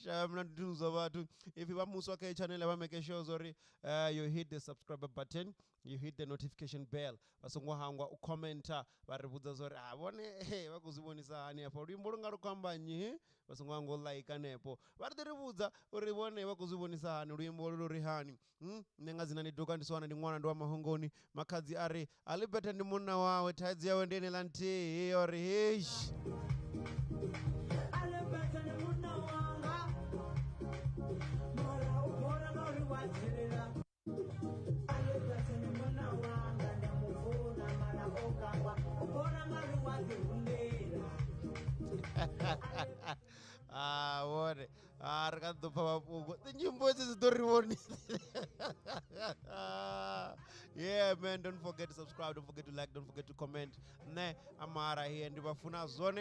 Sha mina ndi zwa vhathu. If vha muswa kha channel vha make sure zori you hit the subscribe button, you hit the notification bell. Vha songo hangwa u commenta vha ri vhudza zori ah vhone vha khou zwi vhonisa hani afha luimbo lu nga lu khou amba nnyi, vha songo hangwa u like hanefho. Vha ri ḓi ri vhudza uri vhone vha khou zwi vhonisa hani luimbo lu ri hani. Nṋe nga dzina ndi Duka, ndi swana, ndi ṅwana, ndi wa mahongoni. Makhadzi a ri Alibert ndi munna wawe, thaidzo yawe ndi eneiḽa nthihi ya uri heish. Alibert ndi munna wanga, mara u bora ngauri wa dzelela. Alibert ndi munna wanga, nda mufuna mara o kangwa, u bora ngauri wa ḓirundela. Ah, vhone. Ah, ri kha ḓo pfa mafhungo. Nyimbo hedzi dzi ḓo ri vhoni. Yeah, man, don't forget to subscribe, don't forget to like, don't forget to comment. Nṋe Amara here, ndi vha funa zwone.